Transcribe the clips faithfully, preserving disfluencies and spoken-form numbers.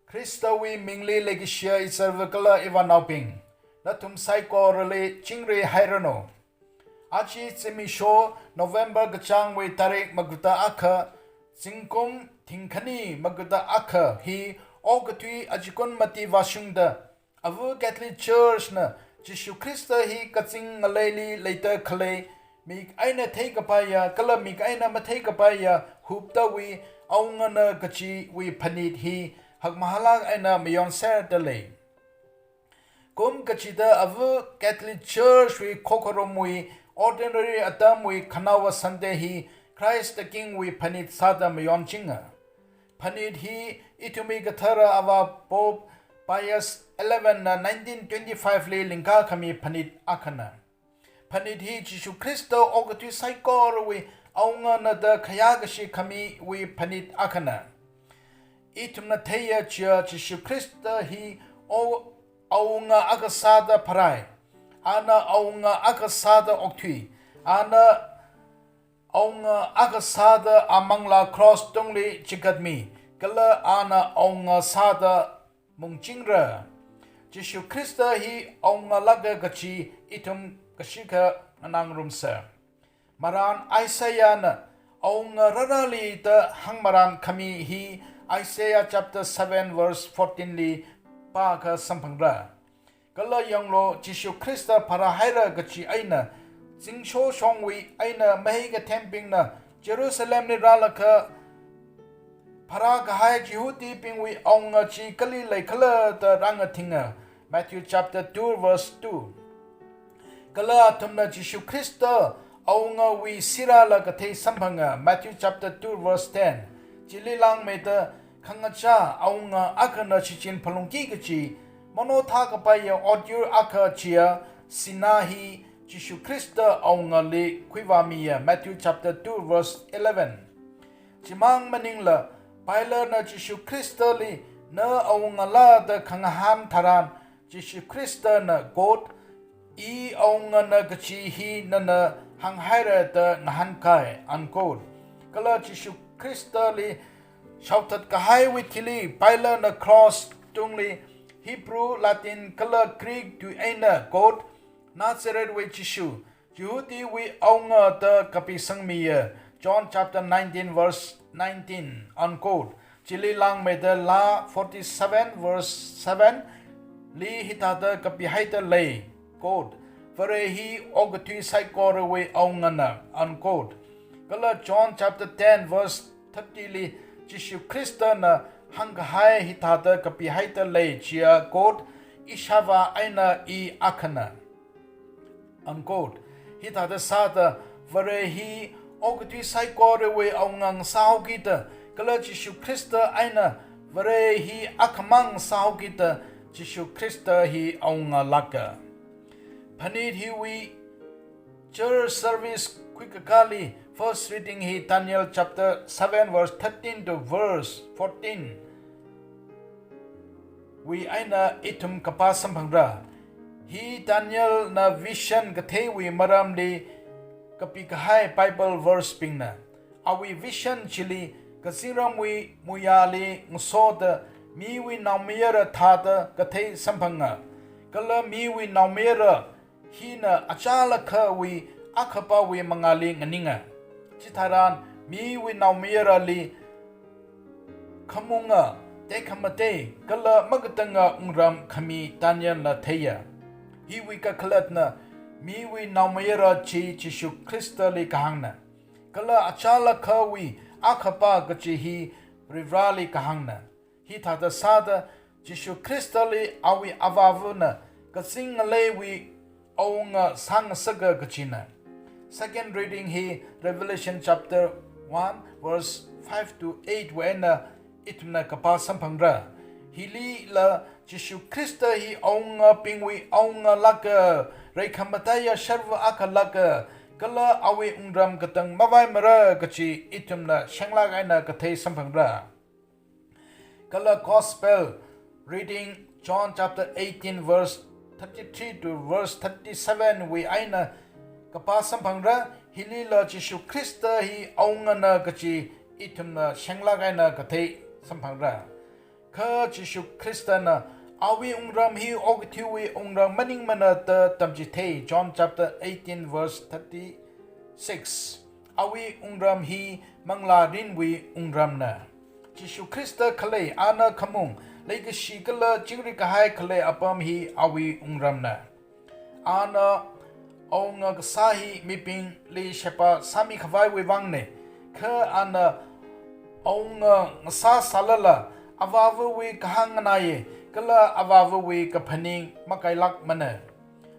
Khristawui mingli leikashiya ichāva kala ivānaobing, nathum saikorali chingri hairanu. Aja zimiksho November kachāngwui tarik maguta akha, zingkum thingkhani maguta akha hi okathui achikun mati vāshungda, Ava Catholic Church na Jishu Khrista hi kazing ngaleili leida khalei, mik eina theikapaiya kala mik eina matheikapaiya huptawui awungana kajiwui phanit hi hakmahālāk eina mayonserda lei. Kum kachida Ava Catholic Church wui khokharumwui ordinary atamwui khanaowa Sunday hi Christ the King wui phanit sāda mayonchinga. Phanit hi ithumwui kathara avā Pope Pius eleven na nineteen twenty-five li lingkā khami phanit akhana. Phanit hi Jishu Khrista okathui saikorawui awungana da khayā kashi khamiwui phanit akhana. Ithumna theiya chiya Jishu Khrista hi o-, awunga akha sāda pharāi. Ana awunga akha sāda okthui. Ana awunga akha sāda amanglā cross tungli chikatmi, kala ana awunga sāda mungchingra. Jishu Khrista hi awungalāka kaji ithum kashikha nganāngarumsa. Marān Isaiah na awunga rārali da hāngmarān khami hi Isaiah chapter seven verse fourteen li pākha samphangra. Kala yanglu, Jishu Khrista pharāhaira kaji eina, zingshoshongwui eina mahai kathembingna Jerusalemli rālaga, pharākahai Jihudibingwui awunga chi kali leikhala da rāngathinga. Matthew chapter two verse two. Kala athumna Jishu Khrista awungawui sirala kathei samphanga, Matthew chapter two verse ten. Chili langmeida khangachā awunga akhana shichin phalungki kaji, mano thākapaiya otyur akha chiya sinā hi Jishu Khrista awungali khuivāmiya, Matthew chapter two verse eleven. Chimang maningla, Pilate na Jishu Khristali na awungala da khangahān tharan, Jishu Khristana, quote, "I awungana kaji hi nana hānghaira da ngahānkai," unquote. Kala Jishu Khristali shaothat kahaiwui thili Pilatena cross tungli Hebrew, Latin kala Greek tui eina, quote, "Nazarethwui Jishu, Jihudiwui awunga," da kapisangmiya, John chapter nineteen verse nineteen, unquote. Chili langmeida Laa forty-seven verse seven li hithāda kapihaida lei, quote, "Vare hi okathui saikorawui awungana," unquote. Kala John chapter ten verse thirty li Jishu Khristana hāngkahai hithāda kapihaida lei chiya, quote, "Ishāvā eina I akhana," unquote. Hithāda sāda, Vare hi okathui saikorawui awunga sāhaokida, kala Jishu Khrista eina Vare hi akhamang sāhaokida, Jishu Khrista hi awungalāka. Phanit hiwui church service khuikakāli first reading hi Daniel chapter seven verse thirteen to verse fourteen wui eina ithum kapā samphangra. Hi Danielna vision katheiwui maramli kapikahai Bible verse bingna. Awui vision chili kazingramwui muiyāli ngasoda miwui naomayara thāda kathei samphanga. Kala miwui naomayara hina achālakhawui akhapāwui mangāli nganinga. Chitharan miwui naomayarali khamunga, tekhamatei, kala makatanga wungram khami Danielna theiya. Hiwui kakhalatna miwui naomayara chi Jishu Khristali kahāngna. Kala achālakhawui akhapā kaji hi Varivarāli kahāngna. Hithāda sāda, Jishu Khristali awui avāvana kazing ngaleiwui awunga sāngasaka kajina. Second reading hi Revelation chapter one verse five to eight wui eina ithumna kapā samphangra. Hilila Jishu Khrista hi awungabingwui awungalāka, reikhamataiya sharva akhalāka, kala awui wungram katang mavaimara kaji ithumna shenglāk eina kathei samphangra. Kala Gospel reading John chapter eighteen verse thirty-three to verse thirty-seven wui eina kapā samphangra, hilila Jishu Khrista hi awungana kaji ithumna shenglāk eina kathei samphangra. Kha Jishu Khristana awui wungram hi okathuiwui wungram maningmana da tamchithei, John chapter eighteen verse thirty-six. Awui wungram hi manglārinwui wungramna. Jishu Khrista khalei ana khamung, leikashi kala chingri kahai khalei apam hi awui wungramna. Ana awunga kasā hi mibingli sheba sāmi khavaiwui vangna, kha ana awunga ngasā sālala Avāvawui kahāng nganāya, kala Avāvawui kaphaning makailākmana.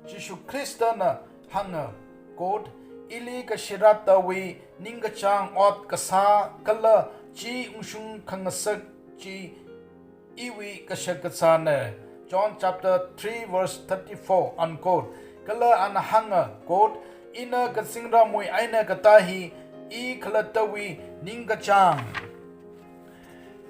Jishu Khristana hānga, quote, "Ili kashirattawui ningkachāng ot kasā kala chi ungshung khangasak chi iwui kashakazāna," John chapter three verse thirty-four, unquote. Kala ana hānga, quote, "Ina kazingramwui eina katā hi i khalattawui ningkachāng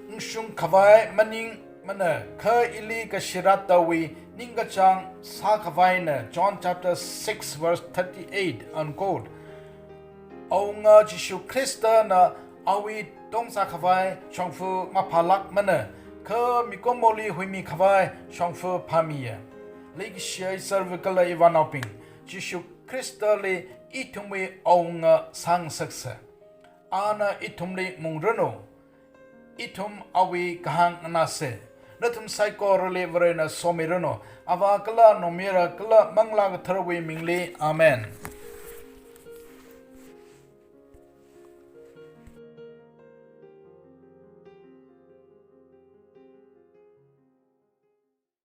ungshung khavai maningmana, kha ili kashirattawui ningkachāng sākhavaina," John chapter six verse thirty-eight, unquote. Awunga Jishu Khristana awui tongzā khavai shongfa maphālākmana, kha mikumoli huimi khavai shongfa phāmiya. Leikashiya iserva kala ivānaobing, Jishu Khristali ithumwui awunga sāngasaksa. Ana ithumli mungranu. Ithum awui kahāng nganāsa. Nathum saikorali Varena somiranu. Avā kala Naomayara kala Manglā Katharawui mingli. Amen.